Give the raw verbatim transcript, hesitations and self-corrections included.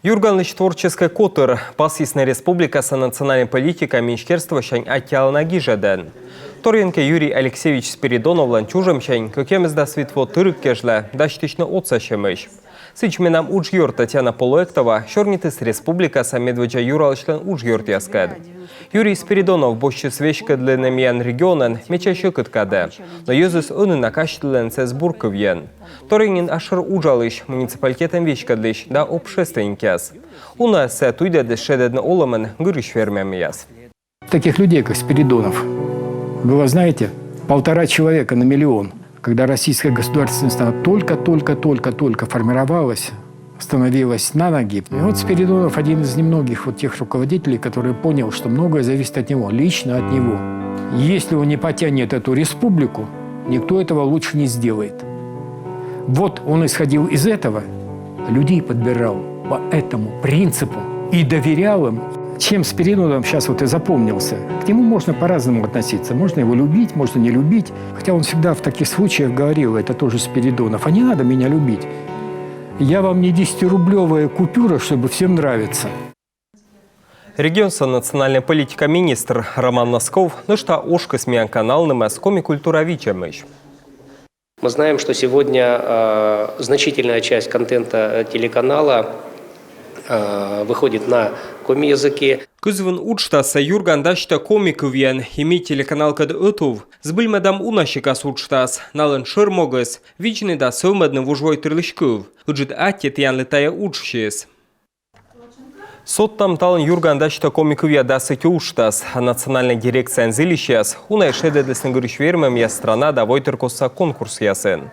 Юрганлысь творческӧй котыр пасйисны республикаса национальнӧй политика министерствосянь аттьӧалана гижӧдӧн. Торйӧн кӧ, Юрий Алексеевич Спиридоновлӧн чужӧмсянь кӧкъямысдас вит во тырык кежлӧ дасьтысьны отсасьӧмысь. Сідз, менам уджъёрт Татьяна Полуэктова сёрнитіс республикаса медводдза Юралысьлӧн уджъёртъяскӧд. Юрий Спиридонов босьтчис веськӧдлыны миян регионӧн медся сьӧкыд кадӧ, но йӧзыс ӧні на казьтылӧны сійӧс бур кывйӧн. Торйӧн нин асшӧр уджалысь, муниципалитетӧн веськӧдлысь да общественникъяс. Унаӧс сійӧ туйдӧдліс шедӧдны олӧмын гырысь вермӧмъяс. Таких людей, как Спиридонов, было, знаете, полтора человека на миллион. Когда российская государственность, она только-только-только-только формировалась, становилась на ноги. И вот Спиридонов один из немногих вот тех руководителей, который понял, что многое зависит от него, лично от него. Если он не потянет эту республику, никто этого лучше не сделает. Вот он исходил из этого, людей подбирал по этому принципу и доверял им. Чем Спиридонов сейчас вот и запомнился? К нему можно по-разному относиться. Можно его любить, можно не любить. Хотя он всегда в таких случаях говорил, это тоже Спиридонов: «А не надо меня любить. Я вам не десятирублевая купюра, чтобы всем нравиться». Регионса национальнӧй политика министр Роман Носков нӧшта ошкис миян канал нымӧс коми культура видзӧмысь. Мы знаем, что сегодня э, значительная часть контента э, телеканала э, выходит на коми языке. Кызвын уджтассӧ «Юрган» дасьтӧ коми кывйӧн, и ми телеканалкӧд ӧтув. Збыльмӧдам уна сикас уджтас. Налӧн шӧр могыс — видзны да сӧвмӧдны вужвойтырлысь кыв. Ыджыд аттьӧ тіянлы тайӧ уджсьыс. Содтам, талун «Юрган» дасьтӧ коми кывъя дас ӧти уджтас. Национальнӧй дирекцияын зільысьяс уна и шедӧдлісны гырысь вермӧмъяс страна да войтыркостса конкурсъясын.